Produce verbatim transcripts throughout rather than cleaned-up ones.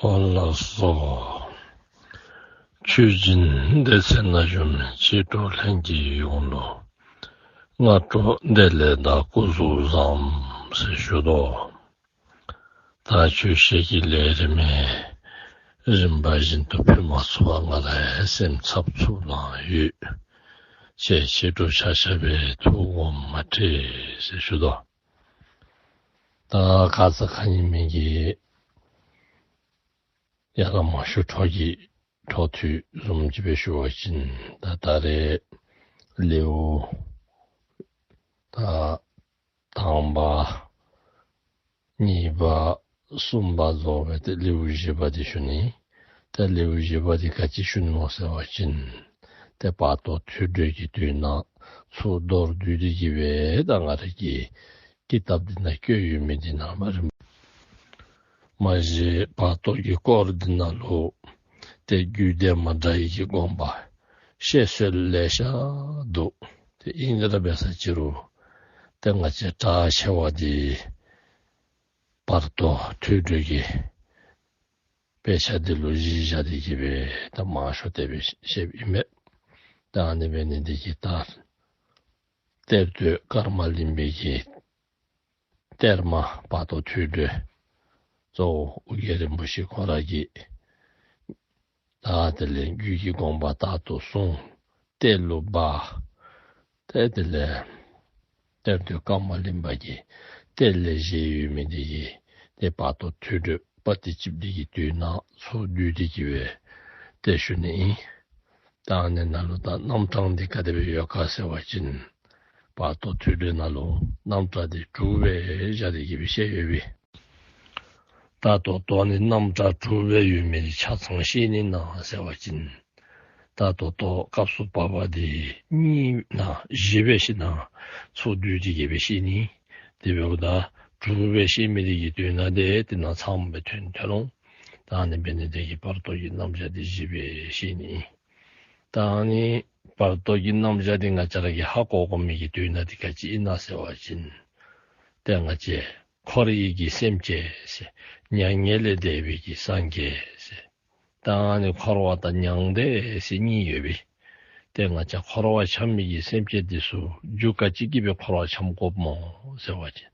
ཨོ་ལགས་སོ། ཆོས་སྦྱིན་སྡེ་ཚན་ནང་བཞུགས་མི་མཆེད་གྲོགས་ལྷན་རྒྱས་ཡོངས་ལུ་སྔ་དྲོ་བདེ་ལེགས་དང་སྐུ་གཟུགས་བཟང་ཟེར་ཞུ་དོ། ད་ཆོས་བཤད་ཀྱི་ལས་རིམ་རིམ་པ་བཞིན་དུ་ཕུལ་མ་ཚུགས་པར་ང་རའི་སེམས་འཚབ་འཚུབ་ལངས་ཡོད། ཁྱེད་མཆེད་གྲོགས་ཆ་ཁྱབ་སྦེ་ཐུགས་དགོངས་མ་ཁྲེལ་ཟེར་ཞུ་དོ། ད་ཁ་ཙ་ཁ་ཉིནམ་གི་ཡར་ལས་མར་ཞུ་འཕྲོ་གི་འཕྲོ་མཐུད་བཟུམ་ཅིག་སྦེ་ཞུ་བ་ཅིན་ད་ད་རེས་ལེའུ་ད་དང་པ་གཉིས་པ་གསུམ་པ་རྫོགས་སྦེ་ཏེ་ལེའུ་བཞི་པ་འདི་ཞུ་ནི། ཏེ་ལེའུ་བཞི་པ་འདི་ག་ཅི་ཞུ་ནི་སྨོ་ཟེར་བ་ཅིན་ཏེ་བར་དོ་ཐོས་གྲོལ་གྱི་དོན་ནང་ཚུར་མདོར་བསྡུས་ཏེ་གི་སྦེ་ད་ང་ར་གི་ཀི་ཏབ་འདི་ནང་བཀོད་ཡོད་མི་འདི་ནང་མ་རིམ་མ་གཞི་བར་དོ་གི་སྐོར་འདི་ནང་ལུ་ཏེ་རྒྱུད་སྡེ་མ་འདྲཝ་གི་དགོངས་པ་བཤད་སྲོལ་ལེ་ཤ་འདུག། ཏེ་ཨིན་རུང་འབད་ས་ཅི་རུང་ཏེ་ང་བཅས་གྲགས་ཆེ་བ་འདི་བར་དོ་ཐོས་གྲོལ་གྱི་དཔེ་ཆ་འདི་ལུ་གཞི་བཞག་སྟེ་གི་སྦེ་ད་མང་ཤོས་དེ་སྦེ་བཤདཔ་ཨིན་མས། ད་ཨ་ནི་འབད་ནི་འདི་གིས་ད་གཏེར་སྟོན་ཀརྨ་གླིང་པའི་གི་གཏེར་མ་བར་དོ་ཐོས་གྲོལ་གཙོ་བོ་ཨོ་རྒྱན་རིན་པོ་ཆེ་ཁོ་ར་གིས་ད་དེ་ལས་རྒྱུད་ཀྱི་དགོངས་པ་ལྟར་དུ་གསུངས། གཏེར་ལུ་སྦ། ཏེ་དེ་ལས་གཏེར་སྟོན་ཀརྨ་གླིང་པ་གིས་གཏེར་ལས་བཞེས་ཡོད་མི་འདི་གིས་ཏེ་བར་དོ་ཐོས་གྲོལ་པོ་ཏི་ཅིག་འདི་གི་དོན་ནང་ཚུར་བསྡུས་ཏེ་གི་སྦེ་ཏེ་ཞུ་ནི་ཨིན། ད་ཨ་ནི་ནང་ལུ་ད་རྣམ་གྲངས་འདི་ག་དེ་སྦེ་ཡོད་ག་ཟེར་བ་ཅིན་བར་དོ་ཐོས་གྲོལ་ནང་ལུ་རྣམ་གྲངས་འདི་དྲུག་སྦེ་བཞག་སྟེ་གི་སྦེ་བཤད་ཡོད་པས། ད་ད་ལྟོ་ནི་རྣམ་གྲངས་དྲུག་སྦེ་ཡོད་མི་འདི་ཆ་ཚང་བཤད་ནི་ན་ཟེར་བ་ཅིན་ད་ད་ལྟོ་སྐབས་སུ་བབ་པ་འདི་གཉིས་ན་བཞི་སྦེ་ཤེས་ན་ཚུར་བསྡུས་ཏེ་གི་སྦེ་བཤད་ནི། དེ་འབདཝ་ད་དྲུག་སྦེ་བཤད་མི་འདི་གི་དོན་དག་འདི་དེ་ནང་ཚངམ་སྦེ་ཐོན་ཐོན་འོང་། ད་ཨ་ནི་འབད་ནི་འདི་གིས་བར་དོ་གི་རྣམ་གཞག་འདི་བཞི་སྦེ་བཤད་ནི། ད་ཨ་ནི་བར་དོ་གི་རྣམ་གཞག་འདི་ང་བཅས་ར་གིས་ཧ་གོ་དགོ་མི་གི་དོན་དག་འདི་ག་ཅི་ཨིན་ན་ཟེར་བ་ཅིན་ཏེ་ང་བཅས་འཁོར་བའི་གི་སེམས་ཅན་ཟེར་མྱ་ངན་ལས་འདས་པའི་གི་སངས་རྒྱས་ཟེར། ད་ཨ་ནི་འཁོར་བ་དང་མྱང་འདས་ཟེར་གཉིས་ཡོད་པས། ཏེ་ང་བཅས་འཁོར་བ་འཁྱམས་མི་གི་སེམས་ཅན་འདི་ཚུ་རྒྱུ་ག་ཅི་གིས་སྦེ་འཁོར་བ་འཁྱམས་དགོཔ་སྨོ་ཟེར་བ་ཅིན་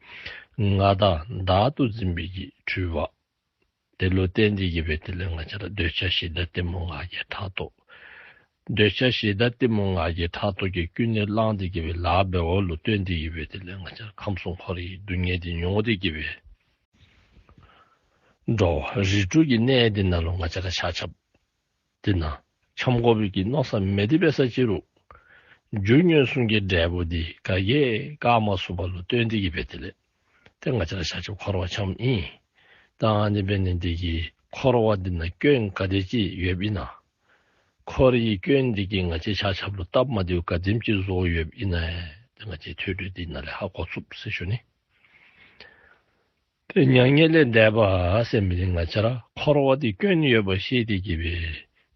ང་དང་བདག་ཏུ་འཛིན་པའི་གི་འཁྲུལ་པ་དེ་ལུ་བརྟེན་ཏེ་གི་སྦེ་དེ་ལས་ང་བཅས་ར་འདོད་ཆགས་ཞེ་སྡང་གཏི་མུག་ང་རྒྱལ་ཕྲག་དོག། འདོད་ཆགས་ཞེ་སྡང་གཏི་མུག་ང་རྒྱལ་ཕྲག་དོག་གིས་ཀུན་ནས་བསླངས་ཏེ་གི་སྦེ་ལཱ་འབདཝ་ལུ་བརྟེན་ཏེ་གི་སྦེ་དེ་ལས་ང་བཅས་ར་ཁམས་གསུམ་འཁོར་བའི་སྡུག་བསྔལ་འདི་མྱོང་སྟེ་གི་སྦེ་འགྲོ་བ་རིགས་དྲུག་གི་གནས་འདི་ནང་ལུ་ང་བཅས་ར་ཆ་ཁྱབ་འདི་ནང་འཁྱམས་དགོ་པའི་གི་མནོ་བསམ་མེད་དེ་འབད་ས་ཅི་རུང་རྒྱུ་ངན་སོང་གི་འབྲས་བུ་འདི་ག་གིས་ཡང་བཀག་མ་ཚུགས་པ་ལུ་བརྟེན་ཏེ་གི་སྦེ་དེ་ལས་ཏེ་ང་བཅས་ར་ཆ་ཁྱབ་འཁོར་བ་འཁྱམས་ཨིན། ད་ཨ་ནི་འབད་ནི་འདི་གིས་འཁོར་བ་འདི་ནང་སྐྱོན་ག་དེ་ཅིག་ཡོདཔ་ཨིན་ན། འཁོར་བའི་སྐྱོན་འདི་གིས་ང་བཅས་ཆ་ཁྱབ་ལུ་སྟབས་མ་བདེཝ་ག་དེམ་ཅིག་བཟོ་ཡོདཔ་ཨིན་ན་ཡང་ཏེ་ང་བཅས་ཐོས་གྲོལ་འདི་ནང་ལས་ཧ་གོ་ཚུགས་ཟེར་ཞུ་ནི། ཏེ་མྱ་ངན་ལས་འདས་པ་ཟེར་མི་འདི་ང་བཅས་ར་འཁོར་བ་འདི་སྐྱོན་ཡོད་པ་ཤེས་ཏེ་གི་སྦེ་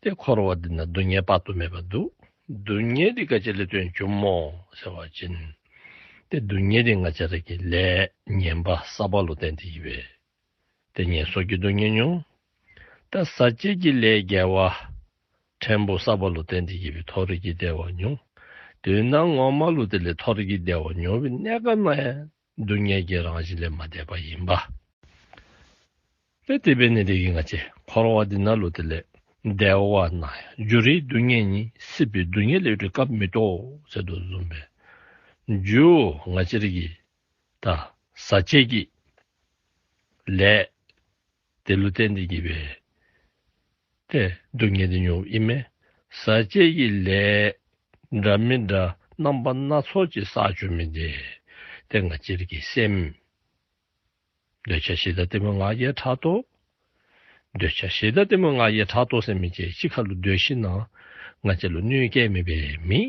ཏེ་འཁོར་བ་འདི་ནང་སྡུག་བསྔལ་དཔག་ཏུ་མེད་པ་འདུག། སྡུག་བསྔལ་འདི་ག་ཅི་ལས་བརྟེན་བྱུངམ་སྨོ་ཟེར་བ་ཅིན་ཏེ་སྡུག་བསྔལ་འདི་ང་བཅས་ར་གི་ལས་ངན་པ་བསགས་པ་ལུ་བརྟེན་ཏེ་གི་སྦེ་ཏེ་ངན་སོང་གི་སྡུག་བསྔལ་མྱོང་། ད་ཟག་བཅས་ཀྱི་ལས་དགེ་བ་ཕྲན་བུ་བསགས་པ་ལུ་བརྟེན་ཏེ་གི་སྦེ་མཐོ་རིས་ཀྱི་བདེ་བ་མྱོང་། དོན་ངོ་མ་ལུ་དེ་ལས་མཐོ་རིས་ཀྱི་བདེ་བ་མྱོང་བའི་གནས་སྐབས་ནང་ཡང་སྡུག་བསྔལ་གྱི་རང་བཞིན་ལས་མ་འདས་པ་ཨིན་པས། ཏེ་དེ་འབད་ནི་འདི་གིས་ང་བཅས་འཁོར་བ་འདི་ནང་ལུ་དེ་ལས་བདེ་བ་ནང་ཡང་འགྱུར་བའི་སྡུག་བསྔལ་ནི། སྲིད་པའི་སྡུག་བསྔལ་ལས་གྲོལ་སྐབས་མེད་དོ་ཟེར་དོ་བཟུམ་སྦེ་རྒྱུ་ང་བཅས་ར་གི་ད་ཟག་བཅས་ཀྱི་ལས་དེ་ལུ་བརྟེན་ཏེ་གི་སྦེ་ཏེ་སྡུག་བསྔལ་འདི་མྱོངམ་ཨིན་མས། ཟག་བཅས་ཀྱི་ལས་འདྲ་མི་འདྲ་རྣམ་པ་སྣ་ཚོགས་ཅིག་བསགས་བཅུག་མི་འདི་ཏེ་ང་བཅས་ར་གི་སེམས་འདོད་ཆགས་ཞེ་སྡང་གཏི་མུག་ང་རྒྱལ་ཕྲག་དོག། འདོད་ཆགས་ཞེ་སྡང་གཏི་མུག་ང་རྒྱལ་ཕྲག་དོག་ཟེར་མི་ཅིག་གཅིག་ཁར་ལུ་སྡོད་ཞིན་ན་ང་བཅས་ལུ་གནོད་སྐྱེལ་མི་འབད་མི་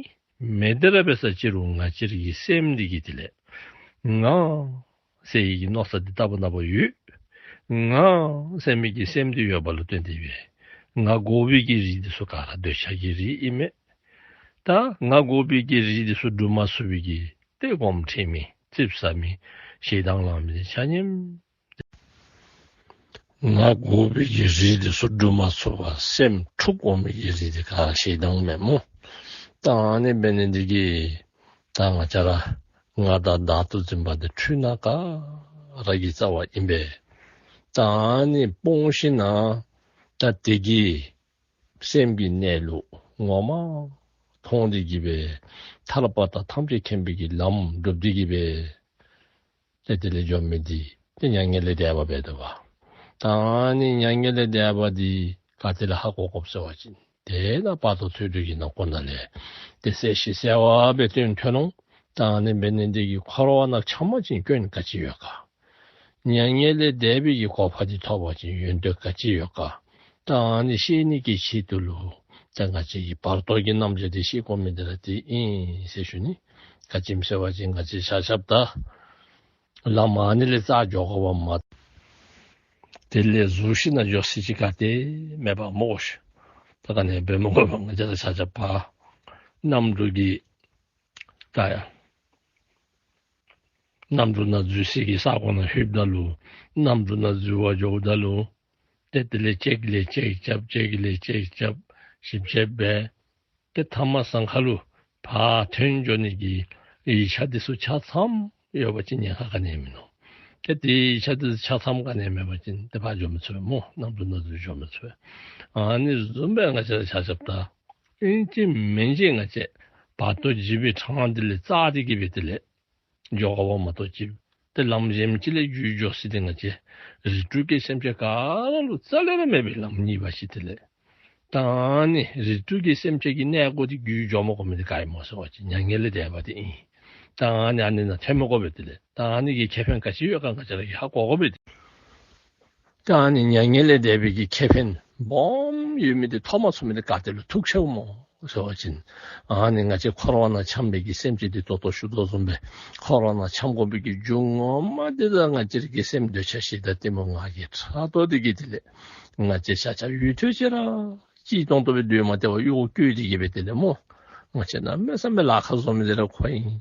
མེད། དེ་ར་འབད་ས་ཅི་རུང་ང་བཅས་ར་གི་སེམས་འདི་གིས་དེ་ལས་ང་ཟེར་བའི་གི་མནོ་བསམ་འདི་རྟག་བུ་ནམ་བུ་ཡོད། ང་ཟེར་མི་གི་སེམས་འདི་ཡོད་པ་ལུ་བརྟེན་ཏེ་སྦེ་ང་དགོ་པའི་གི་རིགས་འདི་ཚུ་ག་ར་འདོད་ཆགས་ཀྱི་རིགས་ཨིན་མས། ད་ང་དགོ་པའི་གི་རིགས་འདི་ཚུ་སྒྲུབ་མ་ཚུགས་པའི་གི་ཏེ་དགོངསམ་ཁྲེལ་མི་རྩིགཔ་ཟ་མི་ཞེ་སྡང་ལང་མི་འདི་ཆ་མཉམ་ ང་དགོ་པའི་གི་རིགས་དེ་ཚུ་སྒྲུབ་མ་ཚུགས་པར་སེམས་འཁྲུག་འོང་མི་གི་རིགས་དེ་ག་ར་ཞེ་སྡང་མས་སྨོ། ད་ཨ་ནི་འབད་ནི་འདི་གིས་ད་ང་བཅས་ར་ང་དང་བདག་ཏུ་འཛིན་པ་དེ་འཁྲུལ་སྣང་ག་ར་གི་རྩ་བ་ཨིན་པས། ད་ཨ་ནི་སྤོང་ཞིན་ན་ད་དེ་གིས་སེམས་ཀྱི་གནས་ལུགས་ངོ་མ་མཐོང་སྟེ་གི་སྦེ་ཐར་པ་དང་ཐམས་ཅད་མཁྱེན་པའི་གི་ལམ་སྒྲུབ་སྟེ་གི་སྦེ་ཏེ་དེ་ལས་འགྱོ་མི་འདི་ཏེ་མྱ་ངན་ལས་འདས་པ་འབད་དོ་བ། ད་ཨ་ནི་མྱ་ངན་ལས་འདས་པ་འདི་ག་ཏེ་ལས་ཧ་གོ་དགོཔ་ཟེར་བ་ཅིན་དེ་ནང་བར་དོ་ཐོས་གྲོལ་གྱི་ནང་ཁོ་ན་ལས་ཏེ་གསལ་ཞིང་གསལ་བ་སྦེ་སྟོན་ཐོན་འོང་། ད་ཨ་ནི་འབད་ནི་འདི་གིས་འཁོར་བ་ནང་འཁྱམས་པ་ཅིན་སྐྱོན་ག་ཅི་ཡོད་ག། མྱ་ངན་ལས་འདས་པའི་གི་གོ་འཕང་འདི་ཐོབ་པ་ཅིན་ཡོན་ཏན་ག་ཅི་ཡོད་ག། ད་ཨ་ནི་ཤེས་ནི་གི་ཆེད་དུ་ལུ་ད་ང་བཅས་ཀྱིས་བར་དོ་གི་རྣམ་གཞག་འདི་ཤེས་དགོ་མི་འདི་ར་དེ་ཨིན་ཟེར་ཞུ་ནི། ག་ཅི་སྨོ་ཟེར་བ་ཅིན་ང་བཅས་ཆ་ཁྱབ་ད་ལམ་ཨ་ནི་ལས་རྩ་འགྱོ་དགོ་པ་མ་དེ་ལས་ཟུར་ཞིག་ནང་འགྱོ་ས་ཅིག་ག་ཏེ་མེད་པ་སྨོ་ཤིག། ད་ག་ནི་འབད་མི་དགོ་པ་ང་བཅས་ར་ཆ་ཁྱབ་ཕར་གནམ་གྲུ་གི་ད་ཡ་གནམ་གྲུ་ནང་འཛུལ་སའི་གི་ས་གོ་ནང་ལྷོདཔ་ད་ལུ་གནམ་གྲུ་ནང་འཛུལ་བར་འགྱོཝ་ད་ལུ་ཏེ་དེ་ལས་ཅིག་ལས་ཅིག་རྐྱབ་ཅིག་ལས་ཅིག་རྐྱབ་ཞིབ་ཞིབ་འབད། ཏེ་ཐ་མ་སང་ཁ་ལུ་ཕར་ཐོན་འགྱོ་ནི་གི་ཡིག་ཆ་འདི་ཚུ་ཆ་ཚང་ཡོད་པ་ཅིན་ཉེན་ཁ་ག་ནི་ཡང་མིན་ནུག། ཏེ་དེ་ཡིག་ཆ་འདི་ཚུ་ཆ་ཚང་ག་ནི་ཡང་མེད་པ་ཅིན་ཏེ་ཕར་འགྱོ་མི་ཚུགས་སྨོ། གནམ་གྲུ་ནང་འཛུལ་འགྱོ་མི་ཚུགས། ཨ་ནི་བཟུམ་སྦེ་ང་བཅས་ར་ཆ་ཁྱབ་ད་ཨིན་ཅི་མིན་ཅི་ང་བཅས་བར་དོ་འཇིགས་པའི་འཕྲང་འདི་ལས་བཙག་སྟེ་གི་སྦེ་དེ་ལས་འགྱོ་དགོ་པ་མ་གཏོགས་ཅིག་ཏེ་ལམ་གཞན་ཅིག་ལས་བརྒྱུད་འགྱོ་ས་འདི་ང་བཅས་རིགས་དྲུག་གི་སེམས་ཅན་ག་ར་ལུ་རྩ་ལས་ར་མེད་པའི་ལམ་རྙེད་པ་ཅིན་དེ་ལས་ད་ཨ་ནི་རིགས་དྲུག་གི་སེམས་ཅན་གྱི་གནས་སྒོ་འདི་བརྒྱུད་འགྱོ་མ་དགོ་མི་འདི་ག་ཨིན་སྨོ་ཟེར་བ་ཅིན་མྱ་ངན་ལས་འདས་པ་འདི་ཨིན། ད་ཨ་ནི་ཨ་ནི་ནང་ཐོན་མི་དགོ་པས་དེ་ལས། ད་ཨ་ནི་གི་ཁེ་ཕན་ག་ཅི་ཡོད་ག་ང་བཅས་ར་གིས་ཧ་གོ་དགོ་པས་དེ། ད་ཨ་ནི་མྱ་ངན་ལས་འདས་པའི་གི་ཁེ་ཕན་སྦོམ་ཡོད་མི་འདི་ཐོབ་མ་ཚུགས་མི་འདི་ག་ཏེ་ལུ་ཐུག་ཆེཝ་སྨོ་ཟེར་བ་ཅིན་ཨ་ནི་ང་བཅས་འཁོར་བ་ནང་འཁྱམས་པའི་གི་སེམས་ཅན་འདི་ད་ལྟོ་ཞུ་དོ་བཟུམ་སྦེ་འཁོར་བ་ནང་འཁྱམས་དགོ་པའི་གི་རྒྱུ་ངོ་མ་འདི་ད་ང་བཅས་ར་གི་སེམས་འདོད་ཆགས་ཞེ་སྡང་གཏི་མུག་ང་རྒྱལ་ཕྲག་དོག་འདི་གིས་དེ་ལས་ང་བཅས་ཆ་ཁྱབ་ཡུན་ཐུང་ཅིག་ར་ཅིག་ཏོང་ཏོ་སྦེ་སྡོད་མ་སྟེར་བར་གཡོག་བཀོལ་ཏེ་གི་སྦེ་དེ་ལས་སྨོ། ང་བཅས་གནམ་མེད་ས་མེད་ལཱ་ཁག་བཟོ་མི་འདི་ར་ཁོ་ཨིན།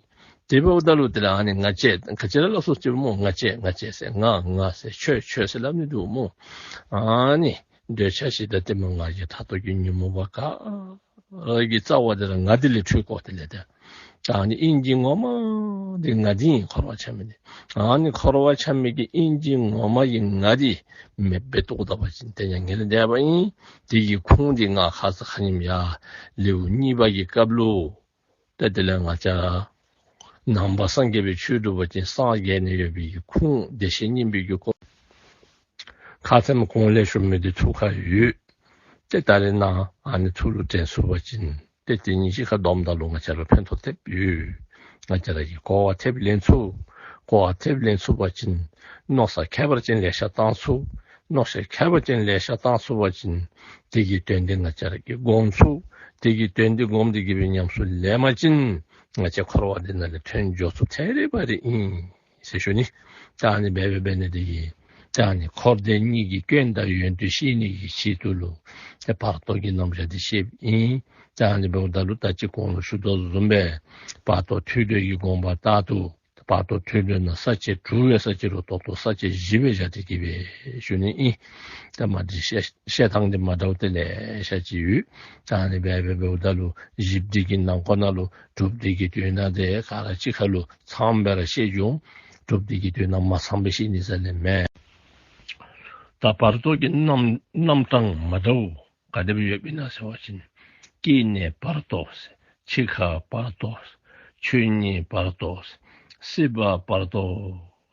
དེ་འབདཝ་ད་ལུ་དེ་ལས་ཨ་ནི་ང་བཅས་ག་ཅི་ར་སླབ་སོ་ཅིག་སྨོ། ང་བཅས་ང་བཅས་ཟེར་ང་ང་ཟེར་ཁྱོད་ཁྱོད་ཟེར་སླབ་ནི་འདུག་སྨོ། ཨ་ནི་འདོད་ཆགས་ཞེ་སྡང་གཏི་མུག་ང་རྒྱལ་ཕྲག་དོག་གི་ཉོན་མོངས་པ་ག་ར་གི་རྩ་བ་འདི་ར་ང་འདི་ལས་འཁྲུལ་དགོ། དེ་ལས་ད་ཨ་ནི་ཨིན་ཅི་ངོ་མ་འདི་ང་འདི་ཨིན། འཁོར་བ་འཁྱམས་མི་འདི། ཨ་ནི་འཁོར་བ་འཁྱམས་མི་གི་ཨིན་ཅི་ངོ་མ་གི་ང་འདི་མེདཔ་སྦེ་རྟོགས་ད་པ་ཅིན་ཏེ་མྱ་ངན་ལས་འདས་པ་ཨིན། དེ་གི་ཁུངས་འདི་ང་ཁ་ཙ་ཁ་ཉིནམ་ཡར་ལེའུ་གཉིས་པ་གི་སྐབས་ལུ་ཏེ་དེ་ལས་ང་བཅས་ནང་པ་སངས་རྒྱས་པའི་ཆོས་སྒྲུབ་པ་ཅིན་སངས་རྒྱས་ནི་ཡོད་པའི་གི་ཁུངས་བདེ་གཤེགས་སྙིང་པོའི་གི་སྐོར་ཁ་ཙ་གོང་ལས་ཞུ་མི་འདི་ཐུགས་ཁར་ཡོད། ཏེ་ད་རེས་ནངས་ཨ་ནི་ཐུགས་ལུ་དྲན་ཚུགས་པ་ཅིན་ཏེ་དེ་ཉིད་གཅིག་ཁར་བསྡོམས་ད་ལུ་ང་བཅས་ར་ཕན་ཐོགས་ཐེབས་ཡོད། ང་བཅས་ར་གིས་གོ་བ་ཐེབས་ལེན་ཚུགས། གོ་བ་ཐེབས་ལེན་ཚུགས་པ་ཅིན་མནོ་བསམ་ཁྱད་པར་ཅན་ལེ་ཤ་བཏང་ཚུགས། མནོ་བསམ་ཁྱད་པར་ཅན་ལེ་ཤ་བཏང་ཚུགས་པ་ཅིན་དེ་གི་དོན་འདི་ང་བཅས་ར་གིས་སྒོམ་ཚུགས། དེ་གི་དོན་འདི་སྒོམ་སྟེ་གི་སྦེ་ཉམས་སུ་ལེན་པ་ཅིན་ང་བཅས་འཁོར་བ་འདི་ནང་ལས་ཐོན་འགྱོ་ཚུགས་ཐད་རི་བ་རི་ཨིན་ཟེར་ཞུ་ནི། ད་ཨ་ནི་འབད་འབད་འབད་ནི་འདི་གིས་ད་ཨ་ནི་འཁོར་འདས་གཉིས་ཀྱི་སྐྱོན་དང་ཡོན་ཏན་ཤེས་ནི་གི་ཆེད་དུ་ལུ་ཏེ་བར་དོ་གི་རྣམ་གཞག་འདི་བཤདཔ་ཨིན། ད་ཨ་ནི་འབདཝ་ད་ལུ་ད་ཅི་གོང་ལུ་ཞུ་དོ་བཟུམ་སྦེ་བར་དོ་ཐོས་གྲོལ་གྱི་དགོངས་པ་ལྟར་དུ་བར་དོ་ཐོས་གྲོལ་ནང་ས་བཅད་དྲུག་ཡོད་ས་ཅིག་རུང་ད་ལྟོ་ས་བཅད་བཞི་སྦེ་བཞག་སྟེ་གི་སྦེ་ཞུ་ནི་ཨིན། ད་མ་འདི་བཤད་བཤད་ཐངས་འདི་མ་འདྲཝ་ཏེ་ལེ་ཤ་ཅིག་ཡོད། ད་ཨ་ནི་འབད་འབད་འབདཝ་ད་ལུ་བཞི་པོ་འདི་གི་ནང་ཁོ་ན་ལུ་དྲུག་པོ་འདི་གི་དོན་དག་འདི་ག་ར་གཅིག་ཁར་ལུ་ཚངམ་སྦེ་ར་བཤད་འོང་། དྲུག་པོ་འདི་གི་དོན་དག་མ་ཚངམ་སྦེ་བཤད་ནི་ཟེར་ལེ་མེད། ད་བར་དོ་གི་རྣམ་རྣམ་གྲངས་མ་འདྲཝ་ག་དེ་སྦེ་ཡོདཔ་ཨིན་ན་ཟེར་བ་ཅིན་སྐྱེ་གནས་བར་དོ་ཟེར། འཆི་ཁ་བར་དོ་ཟེར། ཆོས་ཉིད་བར་དོ་ཟེར། སྲིད་པ་བར་དོ་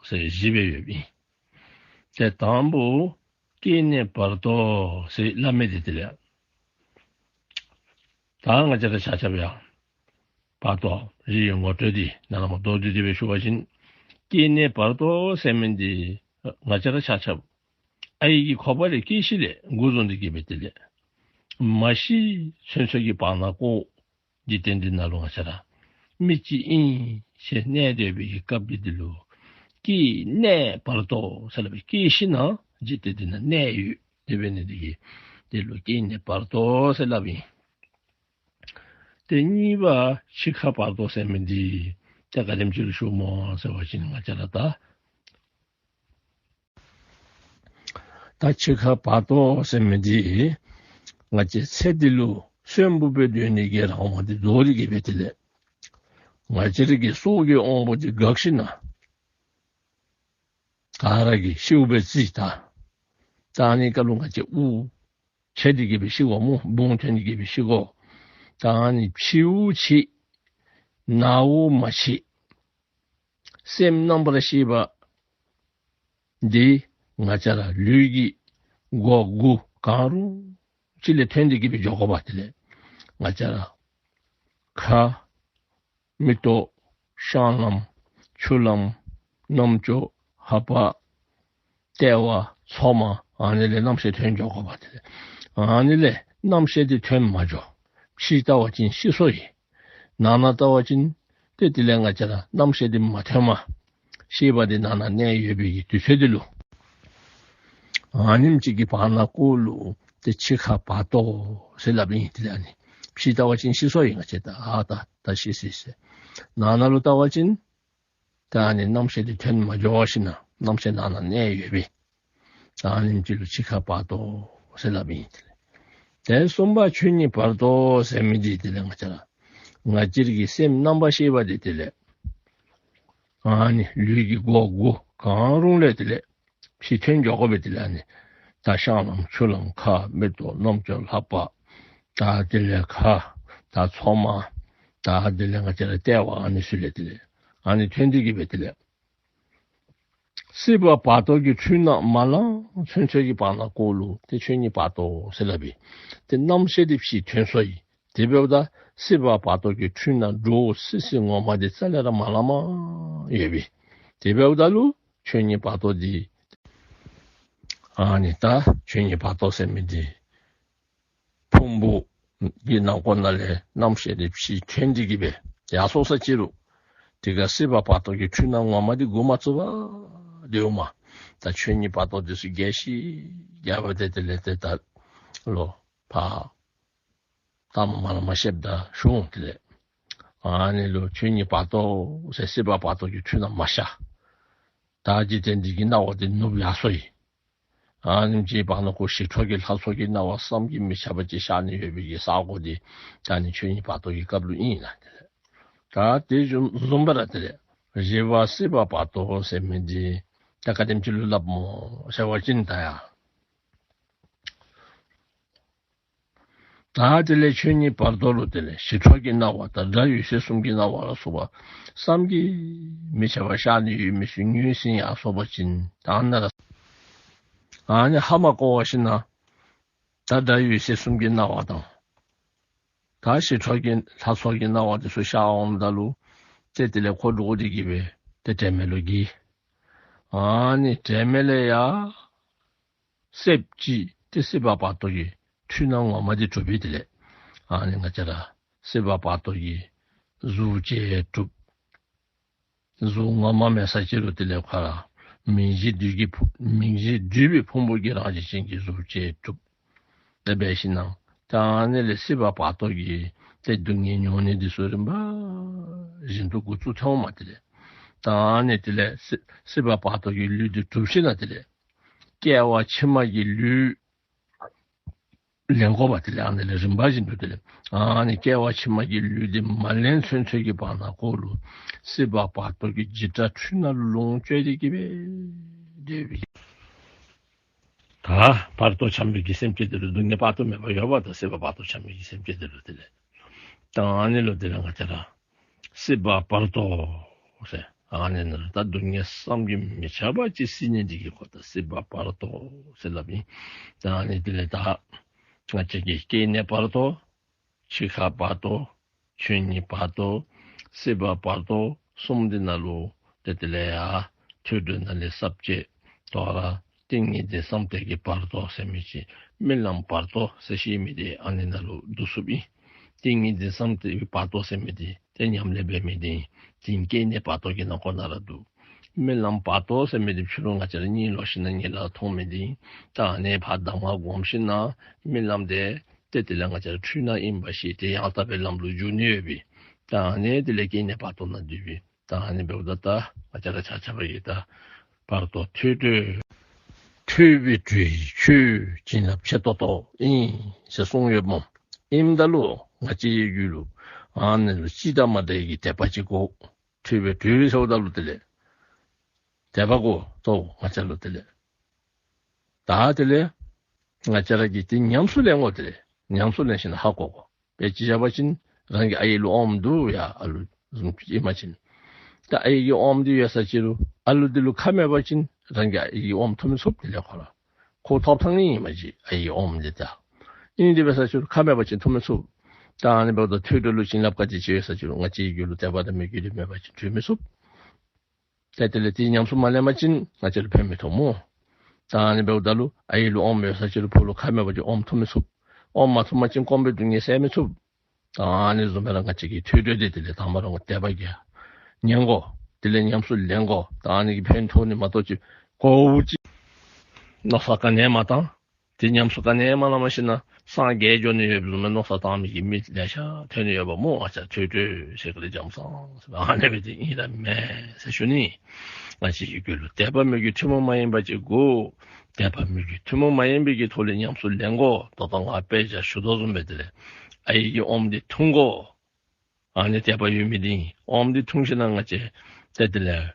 ཟེར་བཞི་སྦེ་ཡོདཔ་ཨིན། ཏེ་དང་པོ་སྐྱེ་གནས་བར་དོ་ཟེར་སླབ་མི་འདི་དེ་ལས་ད་ང་བཅས་ར་ཆ་ཁྱབ་ཡང་བར་དོ་རིགས་ངོ་སྤྲོད་འདི་ནང་ལུ་མདོར་བསྡུས་ཏེ་སྦེ་ཞུ་བ་ཅིན་སྐྱེ་གནས་བར་དོ་ཟེར་མི་འདི་ང་བཅས་ར་ཆ་ཁྱབ་ཨའི་གི་ཁོག་པ་ལས་སྐྱེས་ཞིནམ་ལས་འགོ་བཟུང་སྟེ་གི་སྦེ་དེ་ལས་མ་ཤི་ཚུན་ཚོད་ཀྱི་བར་ན་ཀོ་འཇིག་རྟེན་འདི་ནང་ལུ་ང་བཅས་ར་མི་ཅིག་ཨིན་ཟེར་གནས་སྡོད་པའི་གི་སྐབས་ཀྱི་འདི་ལུ་སྐྱེ་གནས་བར་དོ་ཟེར་སླབ་ཨིན། སྐྱེས་ཞིནམ་ལས་འཇིག་རྟེན་འདི་ནང་གནས་ཡོད། དེ་འབད་ནི་འདི་གིས་འདི་ལུ་སྐྱེ་གནས་བར་དོ་ཟེར་སླབ་ཨིན། ཏེ་གཉིས་པ་འཆི་ཁ་བར་དོ་ཟེར་མི་འདི་ཏེ་ག་དེམ་ཅིག་ལུ་ཞུཝ་སྨོ་ཟེར་བ་ཅིན་ང་བཅས་ར་ད་ ད་འཆི་ཁ་བར་དོ་ཟེར་མི་འདི་ང་བཅས་ཚེ་འདི་ལུ་གསོན་པོ་སྦེ་སྡོད་ནི་གི་རང་དབང་འདི་རྫོགས་ཏེ་གི་སྦེ་དེ་ལས་ང་བཅས་ར་གི་སྲོག་གི་དབང་པོ་འདི་འགག་ཞིན་ན་ག་ར་གིས་ཤིཝ་སྦེ་རྩིས་ད། ད་ཨ་ནི་སྐབས་ལུ་ང་བཅས་དབུགས་ཆད་དེ་གི་སྦེ་ཤི་དགོ་སྨོ། བུང་ཐོན་ཏེ་གི་སྦེ་ཤི་དགོ། ད་ཨ་ནི་འཆིའུ་འཆི་ནཝ་མ་འཆི་སེམས་རྣམ་པར་ཤེས་པ་འདི་ང་བཅས་ར་ལུས་ཀྱི་སྒོ་དགུ་གང་རུང་ཅིག་ལས་ཐོན་ཏེ་གི་སྦེ་འགྱོ་དགོ་པ། དེ་ལས་ང་བཅས་ར་ཁ་མིག་ཏོ་བཤང་ལམ་ཆུ་ལམ་རྣམ་ཅོ་ལྷ་པ་ལྟེ་བ་མཚོག་མ་ཨ་ནི་ལས་རྣམ་ཤེས་ཐོན་འགྱོ་དགོ་པ། དེ་ལས་ཨ་ནི་ལས་རྣམ་ཤེས་འདི་ཐོན་མ་འགྱོ། ཕྱི་ལྟ་བ་ཅིན་ཤི་སོ་ཡི། ནང་ན་ལྟ་བ་ཅིན་ཏེ་དེ་ལས་ང་བཅས་ར་རྣམ་ཤེས་འདི་མ་ཐོནམ་ཤེས་པ་འདི་ནང་ན་གནས་ཡོད་པའི་གི་དུས་ཚོད་འདི་ལུ་ཨ་ནེམ་ཅིག་གི་བར་ན་ཀོ་ལུ་ཏེ་འཆི་ཁ་བར་དོ་ཟེར་སླབ་ཨིན། དེ་ལས་ཨ་ནི་ཕྱི་ལྟ་བ་ཅིན་ཤི་སོ་ཡི། ང་བཅས་ད་ཨ་ད་ད་ཤི་སོ་ཡི་ཟེར། ནང་ན་ལུ་ལྟ་བ་ཅིན་ད་ཨ་ནི་རྣམ་ཤེས་འདི་ཐོན་མ་འགྱོ་བ་ཞིན་ན་རྣམ་ཤེས་ནང་ན་གནས་ཡོད་པའི་ད་ཨ་ནེམ་ཅིག་ལུ་འཆི་ཁ་བར་དོ་ཟེར་སླབ་ཨིན། དེ་ལས་གསུམ་པ་ཆོས་ཉིད་བར་དོ་ཟེར་མི་འདི་དེ་ལས་ང་བཅས་ར་ང་བཅས་ར་གི་སེམས་རྣམ་པར་ཤེས་པ་འདི་དེ་ལས་ཨ་ནི་ལུས་ཀྱི་སྒོ་དགུ་གང་རུང་ལས་དེ་ལས་ཕྱི་ཐོན་འགྱོ་དགོ་པས། དེ་ལས་ཨ་ནི་ད་བཤང་ལམ་ཆུ་ལམ་ཁ་མིག་ཏོ་རྣམ་ཅོ་ལྷ་པ་ད་དེ་ལས་ཁ་ད་མཚོག་མ་ད་དེ་ལས་ང་བཅས་ར་ལྟེ་བ་ཨ་ནི་ཚུ་ལས་དེ་ལས་ཨ་ནི་ཐོན་ཏེ་གི་སྦེ་དེ་ལས་སྲིད་པ་བར་དོ་གི་འཁྲུལ་སྣང་མ་ལང་ཚུན་ཚོད་ཀྱི་བར་ན་ཀོ་ལུ་ཏེ་ཆོས་ཉིད་བར་དོ་ཟེར་སླབ་ཨིན། ཏེ་རྣམ་ཤེས་འདི་ཕྱི་ཐོན་སོ་ཡི། དེ་འབདཝ་ད་སྲིད་པ་བར་དོ་གི་འཁྲུལ་སྣང་འདྲོག་སི་སི་ངོ་མ་འདི་རྩ་ལས་ར་མ་ལངམ་ཡོད་པས། དེ་འབདཝ་ད་ལུ་ཆོས་ཉིད་བར་དོ་འདི་ཨ་ནི་ད་ཆོས་ཉིད་བར་དོ་ཟེར་མི་འདི་ཕུང་པོ་གི་ནང་ཁོག་ནང་ལས་རྣམ་ཤེས་འདི་ཕྱི་ཐོན་ཏེ་གི་སྦེ་ཡར་སོང་ས་ཅི་རུང་དེ་ཁར་སྲིད་པ་བར་དོ་གི་འཁྲུལ་སྣང་ངོ་མ་འདི་འགོ་མ་བཙུགས་པར་སྡོདཔ་མས། ད་ཆོས་ཉིད་བར་དོ་འདི་ཚུ་རྒྱས་ཤིང་རྒྱས་པ་དེ་དེ་ལས་ཏེ་ད་ལོག་ཕར་ད་མ་ལ་མ་ཤེསཔ་ད་ཞུ་འོང་། དེ་ལས་ཨ་ནི་ལུ་ཆོས་ཉིད་བར་དོ་ཟེར་སྲིད་པ་བར་དོ་གི་འཁྲུལ་སྣང་མ་ཤར། ད་འཇིག་རྟེན་འདི་གི་སྣང་བ་འདི་ནུབ་ཡར་སོ་ཡི། ཨ་ནེམ་ཅིག་བར་ན་ཀོ་ཞི་ཁྲོ་གི་ལྷ་ཚོགས་ཀྱི་སྣང་བ་བསམ་གྱིས་མི་ཁྱབ་པ་ཅིག་ཤར་ནི་ཡོད་པའི་གི་ས་གོ་འདི་ད་ཨ་ནི་ཆོས་ཉིད་བར་དོ་གི་སྐབས་ལུ་ཨིན་ལགས། དེ་ལས་ད་དེ་བཟུམ་བཟུམ་སྦེ་ར་དེ་ལས་བཞི་པ་སྲིད་པ་བར་དོ་ཟེར་མི་འདི་ད་ག་དེམ་ཅིག་ལུ་སླབ་སྨོ་ཟེར་བ་ཅིན་ད་ཡ་ད་དེ་ལས་ཆོས་ཉིད་བར་དོ་ལུ་དེ་ལས་ཞི་ཁྲོ་གི་སྣང་བ་དང་སྒྲ་འོད་ཟེར་གསུམ་གྱི་སྣང་བ་ལ་སོགས་པ་བསམ་གྱིས་མི་ཁྱབ་པ་ཤར་ནི་ཡོད་མི་ཚུ་ངོས་ཟིན་ཡར་སོང་པ་ཅིན་ད་ཨ་ནཱ་ར་ཨ་ནི་ཧ་མ་གོ་བ་ཞིན་ན་ད་སྒྲ་འོད་ཟེར་གསུམ་གྱི་སྣང་བ་དང་ད་ཞི་ཁྲོ་གི་ལྷ་ཚོགས་ཀྱི་སྣང་བ་འདི་ཚུ་ཤར་འོངམ་ད་ལུ་ཏེ་དེ་ལས་ཁོ་འདྲོགས་ཏེ་གི་སྦེ་ཏེ་དྲན་མེད་ལུ་འགྱེལ། ཨ་ནི་དྲན་མེད་ལས་ཡར་སྲིདཔ་ཅིག་ཏེ་སྲིད་པ་བར་དོ་གི་འཁྲུལ་སྣང་ངོ་མ་འདི་གྲུབ་པས། དེ་ལས་ཨ་ནི་ང་བཅས་ར་སྲིད་པ་བར་དོ་གི་གཟུགས་བཅས་གྲུབ། གཟུགས་ངོ་མ་མེད་ས་ཅི་རུང་དེ་ལས་ཁོ་ར་མིང་བཞི་འདུས་ཀྱི་ཕུ་མིང་བཞི་འདུས་པའི་ཕུང་པོ་གི་རང་བཞིན་ཅན་གྱི་གཟུགས་བཅས་གྲུབ། དེ་འབད་ཞིན་ན་ད་ཨ་ནི་ལས་སྲིད་པ་བར་དོ་གི་ཏེ་སྡུག་བསྔལ་མྱོང་ནི་འདི་ཚུ་རིམ་པ་བཞིན་དུ་འགོ་བཙུགས་ཐོནམ་མས། དེ་ལས་ད་ཨ་ནི་དེ་ལས་སྲིད་སྲིད་པ་བར་དོ་གི་ལུས་འདི་གྲུབ་ཞིན་ན་དེ་ལས་སྐྱེ་བ་ཕྱི་མ་གི་ལུས་ལེན་དགོ་པས། དེ་ལས་ཨ་ནི་ལས་རིམ་པ་བཞིན་དུ་དེ་ལས་ཨ་ནི་སྐྱེ་བ་ཕྱི་མ་གི་ལུས་འདི་མ་ལེན་ཚུན་ཚོད་ཀྱི་བར་ན་ཀོ་ལུ་སྲིད་པ་བར་དོ་གི་འཇིགས་སྐྲག་འཁྲུལ་སྣང་ལོངས་སྤྱོད་དེ་གི་སྦེ་སྡོད་པས། ད་བར་དོ་འཁྱམས་པའི་གི་སེམས་ཅན་འདི་ལུ་སྡུག་བསྔལ་དཔག་ཏུ་མེད་པ་ཡོདཔ་ད་སྲིད་པ་བར་དོ་འཁྱམས་པའི་གི་སེམས་ཅན་འདི་ལུ་དེ་ལས་ད་ཨ་ནི་ལུ་དེ་ལས་ང་བཅས་ར་སྲིད་པ་བར་དོ་ཟེར་ཨ་ནི་ནང་ད་སྡུག་བསྔལ་བསམ་གྱིས་མི་ཁྱབ་པ་ཅིག་སྲིད་ནི་འདི་གིས་ཁོ་ད་སྲིད་པ་བར་དོ་ཟེར་སླབ་ཨིན། ད་ཨ་ནི་དེ་ལས་ད་ང་བཅས་ཀྱི་སྐྱེ་གནས་བར་དོ་འཆི་ཁ་བར་དོ་ཆོས་ཉིད་བར་དོ་སྲིད་པ་བར་དོ་གསུམ་འདི་ནང་ལུ་ཏེ་དེ་ལས་ཡར་ཐོས་གྲོལ་ནང་ལས་ས་བཅད་དོ་རུང་ཏིང་ངེ་འཛིན་བསམ་གཏན་གྱི་བར་དོ་ཟེར་མི་ཅིག་རྨི་ལམ་བར་དོ་ཟེར་ཞུ་མི་འདི་ཨ་ནི་ནང་ལུ་བསྡུ་ཚུགསཔ་ཨིན། ཏིང་ངེ་འཛིན་བསམ་གཏན་གྱི་བར་དོ་ཟེར་མི་འདི་ཏེ་ཉམས་ལེན་འབད་མི་འདི་ཏེ་སྐྱེ་གནས་བར་དོ་གི་ནང་ཁོག་ནང་ར་འདུ། རྨི་ལམ་བར་དོ་ཟེར་མི་འདི་ཕྱི་རུ་ང་བཅས་ར་གཉིད་ལོག་ཞིན་ན་གཉིད་ལམ་མཐོང་མི་འདི་ད་ཨ་ནི་ཕར་གདམས་ངག་སྒོམ་ཞིན་ན་རྨི་ལམ་འདི་ཏེ་དེ་ལས་ང་བཅས་ར་འཁྲུལ་སྣང་ཨིནམ་ཤེས་ཏེ་ཡང་དག་པའི་ལམ་ལུ་འཇུག་ནི་ཡོད་པས། ད་ཨ་ནི་དེ་ལས་སྐྱེ་གནས་བར་དོ་ནང་འདུས་པས། ད་ཨ་ནི་འབདཝ་ད་ད་ང་བཅས་ར་ཆ་ཁྱབ་ཀྱིས་ད་བར་དོ་ཐོས་གྲོལ་ ཐོས་པས་གྲོལ་བའི་ཆོས་བྱིན་རླབས་ཆེ་ཏོག་ཏོ་ཨིན་ཟེར་གསུངས་ཡོདཔ་མས། ཨིནམ་ད་ལུ་ང་བཅས་ཀྱི་རྒྱུད་ལུ་ཨ་ནི་ལུ་གཅིག་དང་མ་འདྲ་བའི་གི་དད་པ་ཅིག་དགོ། ཐོས་པས་གྲོལ་ཟེརཝ་ད་ལུ་དེ་ལས་དད་པ་དགོ་ཏོ་ང་བཅས་ལུ། དེ་ལས་ད་དེ་ལས་ང་བཅས་ར་གིས་དེ་ཉམས་སུ་ལེན་དགོ། དེ་ལས་ཉམས་སུ་ལེན་ཞིནམ་ལས་ཧ་གོ་དགོ། དཔེ་ཅིག་བཞག་པ་ཅིན་རང་གི་ཨའི་ལུ་ཨོམ་འདུག་ཡ། ཨ་ལུ་བཟུམ་ཅིག་ཨིན་པ་ཅིན་ད་ཨའི་གི་ཨོམ་འདི་ཡོད་ས་ཅིག་ལུ་ཨ་ལུ་འདི་ལུ་ཁ་མེད་པ་ཅིན་རང་གི་ཨའི་གི་ཨོམ་འཐུང་མི་ཚུགས། དེ་ལས་ཁོ་ར་ཁོ་ཐོབ་ཐངས་ཨིན་མས་ཅིག་ཨའི་གི་ཨོམ་འདི་ད། ཨིན་དེ་འབད་ས་ཅིག་ལུ་ཁ་མེད་པ་ཅིན་འཐུང་མི་ཚུགས། ད་ཨ་ནི་འབདཝ་ད་ཐོས་གྲོལ་ལུ་བྱིན་རླབས་ག་དེ་ཅིག་ཡོད་ས་ཅིག་ལུ་ང་བཅས་ཀྱི་རྒྱུད་ལུ་དད་པ་དང་མོས་གུས་འདི་མེད་པ་ཅིན་གྲོལ་མི་ཚུགས། ཏེ་དེ་ལས་དེ་ཉམས་སུ་མ་ལེན་པ་ཅིན་ང་བཅས་ལུ་ཕན་མི་ཐོགས་སྨོ། ད་ཨ་ནི་འབདཝ་ད་ལུ་ཨའི་ལུ་ཨོམ་ཡོད་ས་ཅིག་ལུ་ཕོ་ལུ་ཁ་མེད་པ་ཅིན་ཨོམ་འཐུང་མི་ཚུགས། ཨོམ་མ་འཐུང་པ་ཅིན་སྐོམ་པའི་སྡུག་བསྔལ་སེལ་མི་ཚུགས། ད་ཨ་ནི་བཟུམ་སྦེ་ར་ང་བཅས་ཀྱིས་ཐོས་གྲོལ་འདི་དེ་ལས་དང་པ་ར་དད་པ་གིས་ཉན་དགོ། དེ་ལས་ཉམས་སུ་ལེན་དགོ། ད་ཨ་ནི་གིས་ཕན་ཐོགས་ནི་མ་གཏོགས་ཅིག་གོ་བ་ཅིག་མནོ་བསམ་ག་ནི་ཡང་མ་བཏང་། དེ་ཉམས་སུ་ག་ནི་ཡང་མ་ལེན་པར་ཞིནམ་ལས་སངས་རྒྱས་འགྱོ་ནི་ཡོདཔ་བཟུམ་སྦེ་མནོ་བསམ་བཏང་མི་གི་མི་ལེ་ཤ་ཐོན་ནི་ཡོདཔ་སྨོ། ཨ་ཙི་ཐོས་གྲོལ་ཟེར་ག་ལས་འཇམ་སང་ཨ་ནི་སྦེ་དེ་ཨིན་ར་མེན་ཟེར་ཞུ་ནི། ང་བཅས་ཀྱི་རྒྱུད་ལུ་དད་པ་མོས་གུས་ཐུན་མོང་མ་ཡིན་པ་ཅིག་དགོ། དད་པ་མོས་གུས་ཐུན་མོང་མ་ཡིན་པའི་གི་ཐོག་ལས་ཉམས་སུ་ལེན་དགོ། ད་ལྟོ་ང་དཔེ་ཅིག་ཞུ་དོ་བཟུམ་སྦེ་དེ་ལས་ཨའི་གི་ཨོམ་འདི་འཐུང་དགོ། ཨ་ནི་དད་པ་ཡོད་མི་འདི་ཨིན། ཨོམ་འདི་འཐུང་ཞིནམ་ལས་ང་བཅས་ཏེ་དེ་ལས་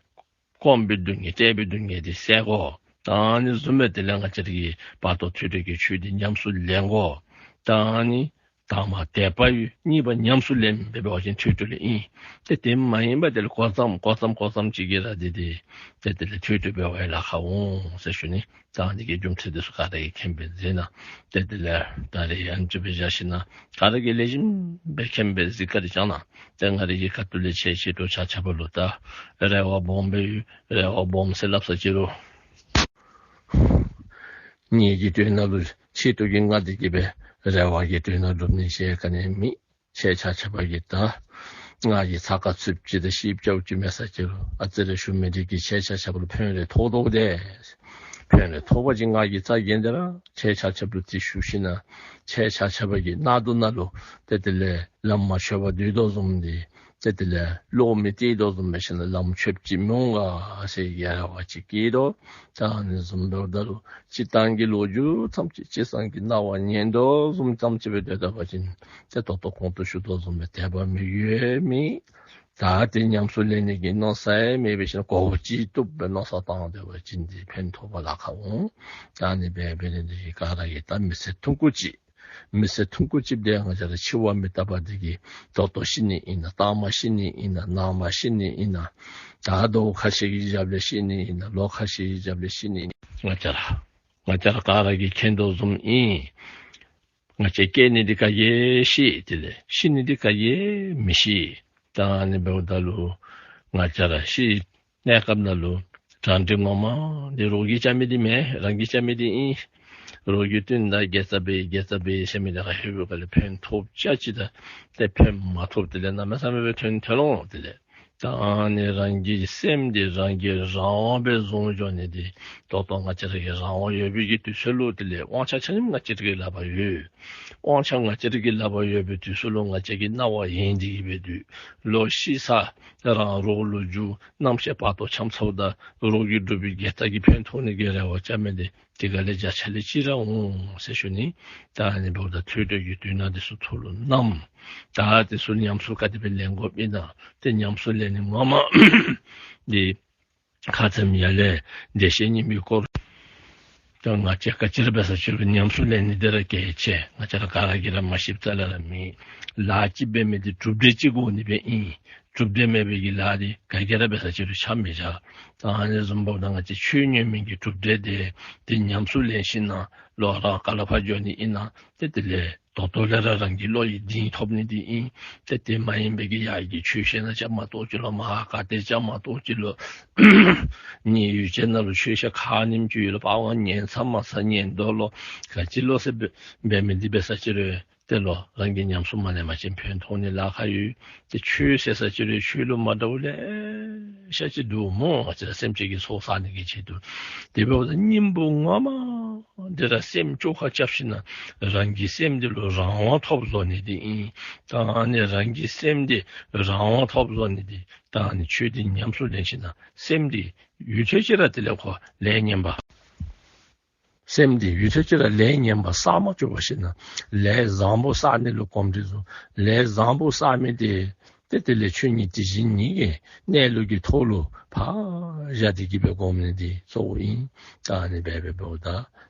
སྐོམ་པའི་སྡུག་བསྔལ་བཀྲེས་པའི་སྡུག་བསྔལ་འདི་སེལ་དགོ། ད་ཨ་ནི་བཟུམ་སྦེ་དེ་ལས་ང་བཅས་ར་གིས་བར་དོ་ཐོས་གྲོལ་གྱི་ཆོས་འདི་ཉམས་སུ་ལེན་དགོ། ད་ཨ་ནི་དང་པ་དད་པ་ཡོད། གཉིས་པ་ཉམས་སུ་ལེན་འབད་བ་ཅིན་ཐོས་གྲོལ་ཨིན། ཏེ་དེ་མ་ཡིན་པ་དེ་ལས་གོ་ཙམ་གོ་ཙམ་གོ་ཙམ་ཅིག་གིས་ར་འདི་འདི་ཏེ་དེ་ལས་ཐོས་གྲོལ་འབད་བ་ཡང་ལཱ་ཁག་འོང་ཟེར་ཞུ་ནི། ད་འདི་གི་རྒྱུ་མཚན་འདི་ཚུ་ག་ར་གིས་མཁྱེན་པས་ཟེར་ན། ཏེ་དེ་ལས་ད་རེས་ཡང་ཅིག་སྦེ་བཞག་ཞིནམ་ལས་ག་ར་གིས་ལེགས་ཤོམ་སྦེ་མཁྱེན་པས་ཟེར་བཀའ་དྲིན་བསྐྱང་གནང་། ཏེ་ང་རའི་གི་ཁ་ཐུག་ལས་ཁྱེད་ཆེ་མཐོ་ཆ་ཁྱབ་ལུ་ད་རེ་བ་སྦོམ་སྦེ་ཡོད། རེ་བ་སྦོམ་ཟེར་སླབ་ས་ཅིག་རུང་ངེ་གི་དོན་ནང་ལུ་ཆེད་དུ་གི་ང་འདི་གིས་སྦེ་རེ་བ་གི་དོན་ནང་སྒྲུབ་ནི་ཟེར་ག་ནི་མེད། ཁྱེད་ཆ་ཁྱབ་ཀྱིས་ད་ང་གིས་ཚ་ཁ་ཚུདཔ་ཅིག་དང་ཤེས་རྐྱབ་ཅིག་མེད་ས་ཅིག་རུང་ཨ་ཙི་རེ་ཞུ་མི་འདི་གིས་ཁྱེད་ཆ་ཁྱབ་ལུ་ཕན་རེ་ཐོགས་དོ་དེ། ཕན་རེ་ཐོགས་པ་ཅིན་ང་གིས་རྩ་འགེངས་ཏེ་ར་ཁྱེད་ཆ་ཁྱབ་ལུ་དེ་ཞུ་ཞིནམ་ལས་ཁྱེད་ཆ་ཁྱབ་ཀྱི་གནག་དུང་ནང་ལུ་ཏེ་དེ་ལས་ལམ་མ་ཆོད་པར་སྡོད་དོ་བཟུམ་འདི་ཏེ་དེ་ལས་གློག་མེ་བཏེག་དོ་བཟུམ་འབད་ཞིནམ་ལས་ལམ་ཆོདཔ་ཅིག་མི་འོང་ག་ཟེར་ཡ་རེ་བ་ཅིག་བསྐྱེད་དོ། ད་ཨ་ནི་བཟུམ་འབདཝ་ད་ལུ་སྤྱིར་བཏང་གི་ལོ་རྒྱུས་ཙམ་ཅིག་སྤྱིར་བཏང་གི་རྣ་བར་ཉན་དོ་བཟུམ་ཙམ་ཅིག་སྦེ་སྡོད་ད་པ་ཅིན་ཏེ་ད་ལྟོ་གོང་དུ་ཞུ་དོ་བཟུམ་སྦེ་དད་པ་མོས་གུས་མེད། ད་དེ་ཉམས་སུ་ལེན་ནི་གི་མནོ་བསམ་ཡང་མེད་པའི་ཤུལ་གོ་བ་ཅིག་བཏུབ་སྦེ་མནོ་བསམ་བཏང་སྡོད་པ་ཅིན་འདི་ཕན་ཐོགས་པ་ལཱ་ཁག་འོང་། ད་ཨ་ནི་སྦེ་འབད་ནི་འདི་གིས་ག་ར་གིས་ད་མི་ཚེ་ཐུང་ཀུ་ཅིག་མི་ཚེ་ཐུང་ཀུ་ཅིག་འདི་ང་བཅས་ར་འཆི་བ་མི་རྟག་པ་འདི་གིས་ད་ལྟོ་ཤི་ནི་ཨིན་ན་མཐའ་མ་ཤི་ནི་ཨིན་ན་ནངས་པ་ཤི་ནི་ཨིན་ན་ད་ཟླཝ་ཁ་ཤས་ཀྱི་རྒྱབ་ལས་ཤི་ནི་ཨིན་ན་ལོ་ཁ་ཤས་ཀྱི་རྒྱབ་ལས་ཤི་ནི་ཨིན་ན་ང་བཅས་ར་ང་བཅས་ར་ག་ར་གིས་མཁྱེན་དོ་བཟུམ་ཨིན། ང་བཅས་སྐྱེ་ནི་འདི་ག་གིས་ཤེས། དེ་ལས་ཤི་ནི་འདི་ག་གིས་མི་ཤེས། ད་ཨ་ནི་འབདཝ་ད་ལུ་ང་བཅས་ར་ཤི་གནས་སྐབས་ནང་ལུ་གྲ་སྒྲིག་ངོ་མ་འདི་རོགས་ཀྱིས་རྐྱབ་མི་འདི་མེན། རང་གིས་རྐྱབ་མི་འདི་ཨིན། རོགས་ཀྱིས་བསྟུན་ད་དགེ་རྩ་འབད་དགེ་རྩ་འབད་ཟེར་མི་འདི་ག་ཧེ་བུ་ག་ལས་ཕན་ཐོགས་ཅི་ཅི་ད་ཏེ་ཕན་མ་ཐོགས། དེ་ལས་གནམ་མེད་ས་མེད་སྦེ་ཐོན་ཐོན་འོང་། དེ་ལས་ད་ཨ་ནི་རང་གི་སེམས་འདི་རང་གིས་རང་དབང་སྦེ་བཟུང་འགྱོ་ནི་འདི་ད་ལྟོ་ང་བཅས་ར་གི་རང་དབང་ཡོད་པའི་གི་དུས་ཚོད་ལུ་དེ་ལས་དབང་ཆ་ཆ་མཉམ་ང་བཅས་ར་གི་ལག་པར་ཡོད། དབང་ཆ་ང་བཅས་ར་གི་ལག་པར་ཡོད་པའི་དུས་ཚོད་ལུ་ང་བཅས་ཀྱི་རྣ་བར་ཡོང་སྟེ་གི་སྦེ་སྡོད། ལོག་ཤི་ས་རང་རོགས་ལུ་འགྱོ། རྣམ་ཤེས་བར་དོ་འཁྱམས་ཚརཝ་ད་རོགས་ཀྱིས་སྒྲུབ་པའི་དགེ་རྩ་གིས་ཕན་ཐོགས་ནི་གི་རེ་བ་རྐྱབ་མི་འདི་དེ་ག་ལས་བརྒྱ་ཆ་ལས་གཅིག་ར་འོང་ཟེར་ཞུ་ནི། ད་ཨ་ནི་འབདཝ་ད་ཐོས་གྲོལ་གྱི་དོན་དག་འདི་ཚུ་ཐུགས་ལུ་བསྣམས། ད་དེ་ཚུ་ཉམས་སུ་ག་དེ་སྦེ་ལེན་དགོཔ་ཨིན་ན། ཏེ་ཉམས་སུ་ལེན་ནི་ངོ་མ་འདི་ཁ་ཙ་ཡར་ལས་བདེ་གཤེགས་སྙིང་པོའི་སྐོར་ད་ང་བཅས་ག་ཅི་ར་འབད་ས་ཅི་རུང་ཉམས་སུ་ལེན་ནི་འདི་ར་གལ་ཆེ། ང་བཅས་ར་ག་ར་གིས་ར་མ་ཤེསཔ་རྩ་ལས་ར་མེད། ལཱ་ཅིག་འབད་མི་འདི་གྲུབ་འབྲས་ཅིག་དགོ་ནི་སྦེ་ཨིན། གྲུབ་འབྲས་མེད་པའི་གི་ལཱ་འདི་ག་གིས་ར་འབད་ས་ཅི་རུང་ཆ་མི་བཞག། ད་ཨ་ནི་བཟུམ་འབདཝ་ད་ང་བཅས་ཆོས་ཉན་མི་གི་གྲུབ་འབྲས་འདི་འདི་ཉམས་སུ་ལེན་ཞིན་ན་ལོག་རང་ག་ལ་ཕར་འགྱོ་ནི་ཨིན་ན་ཏེ་དེ་ལས་ད་ལྟོ་ལས་ར་རང་གི་བློ་ཡི་གདེང་ཐོབ་ནི་འདི་ཨིན། ཏེ་དེ་མ་ཡིན་པའི་གི་ཡར་གྱི་ཆོས་བཤད་ནང་བཅའ་མར་གཏོགས་ཅིག་ལོ། མར་ག་ཏེ་བཅའ་མར་གཏོགས་ཅིག་ལོ། ངེའི་ཡུལ་ཅིག་ནང་ལུ་ཆོས་བཤད་ཁག་ཉིནམ་ཅིག་ཡོད་ལོ། པ་ཝང་ཉན་ཚར་མ་ཚར་ཉན་དོ་ལོ། ག་ཅི་ལོ་ཟེར་འབད་འབད་མི་འདི་འབད་ས་ཅི་རུང་ཏེ་ལོག་རང་གིས་ཉམས་སུ་མ་ལེན་པ་ཅིན་ཕན་ཐོགས་ནི་ལཱ་ཁག་ཡོད། ཏེ་ཆོས་ཟེར་ས་ཅི་རུང་ཆོས་ལུ་མ་འདྲཝ་ལེ་ཤ་ཅིག་འདུག་སྨོ། ང་བཅས་ར་སེམས་ཅན་གྱི་ཚོགས་བསག་ནི་གི་ཆེད་དུ། དེ་འབདཝ་ད་སྙིང་པོ་ངོ་མ་འདི་ར་སེམས་བཅོས་ཁ་རྐྱབ་ཞིན་ན་རང་གི་སེམས་འདི་ལུ་རང་དབང་ཐོབ་བཟོ་ནི་འདི་ཨིན། ད་ཨ་ནི་རང་གི་སེམས་འདི་རང་དབང་ཐོབ་བཟོ་ནི་འདི་ད་ཨ་ནི་ཆོས་འདི་ཉམས་སུ་ལེན་ཞིན་ན་སེམས་འདི་ཡུན་ཐུང་ཅིག་ར་དེ་ལས་ཁོ་ལས་ངན་པ་ སེམས་འདི་ཡུན་ཐུང་ཅིག་ར་ལས་ངན་པ་བསགས་མ་བཅུག་པར་ཞིནམ་ལས་བཟང་པོ་བསགས་ནི་ལུ་གོམས་འདྲིས་བཟུང་། ལས་བཟང་པོ་བསགས་མི་འདི་ཏེ་དེ་ལས་ཆོས་ཉིད་དེ་བཞིན་ཉིད་ཀྱི་གནས་ལུགས་ཀྱི་ཐོག་ལུ་ཕར་བཞག་སྟེ་གི་སྦེ་སྒོམ་ནི་འདི་གཙོ་བོ་ཨིན། ད་ཨ་ནི་སྦེ་འབདཝ་ད་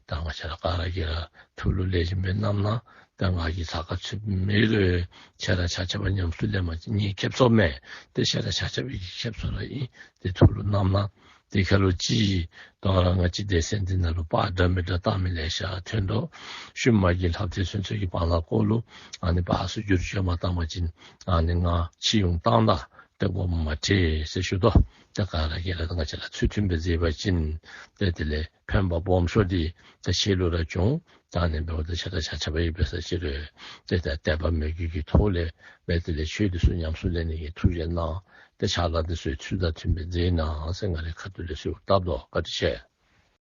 ད་ང་བཅས་ར་ག་ར་གིས་ར་ཐུགས་ལུ་ལེགས་ཤོམ་སྦེ་བསྣམས་གནང་། ད་ང་གིས་ཚ་ཁ་ཚུད་མི་རུང་། ཁྱེད་ར་ཆ་ཁྱབ་ཉམས་སུ་ལེན་པ་ཅིན་ངེའི་ཁེབ་སང་མེན། ཏེ་ཁྱེད་ར་ཆ་ཁྱབ་ཀྱི་ཁེབ་སང་ར་ཨིན། ཏེ་ཐུགས་ལུ་བསྣམས་གནང་། དེ་ཁར་ལུ་ཅིག་ད་རུང་ང་བཅས་སྡེ་ཚན་འདི་ནང་ལུ་པར་འདྲ་མི་འདྲ་བཏང་མི་ལེ་ཤ་ཐོན་དོ། ཤུལ་མ་གི་ལྷག་ཐེངས་ཚུན་ཚོད་ཀྱི་བར་ན་སྐོར་ལུ་ཨ་ནི་པར་ཚུ་བསྒྱུར་བཅོས་མ་བཏང་པ་ཅིན་ཨ་ནི་ང་ཕྱིར་ཡོང་བཏང་ད་ཏེ་དགོངསམ་མ་ཁྲེལ་ཟེར་ཞུ་དོ། ཏེ་ག་ར་གིས་ར་ང་བཅས་ལུ་ཚུལ་མཐུན་སྦེ་མཛད་པ་ཅིན་ཏེ་དེ་ལས་ཕན་པ་སྦོམ་ཤོས་འདི་ཏེ་ཁྱེད་ལུ་ར་འབྱུང་། ད་ཨ་ནི་འབདཝ་ད་ཁྱེད་ར་ཆ་ཁྱབ་ཡང་འབད་ས་ཅིག་རུང་ཏེ་ད་དད་པ་མོས་གུས་ཀྱི་ཐོག་ལས་འབད་དེ་ལས་ཆོས་འདི་ཚུ་ཉམས་སུ་ལེན་ནི་གི་ཐུགས་རྗེ་གནང་། ཏེ་ཕྱག་ལཱ་འདི་ཚུ་ཚུལ་དང་མཐུན་པའི་མཛད་གནང་ཟེར་ང་རའི་ཁ་ཐུག་ལས་གསོལཝ་བཏབ་དོ། བཀའ་དྲིན་ཆེ།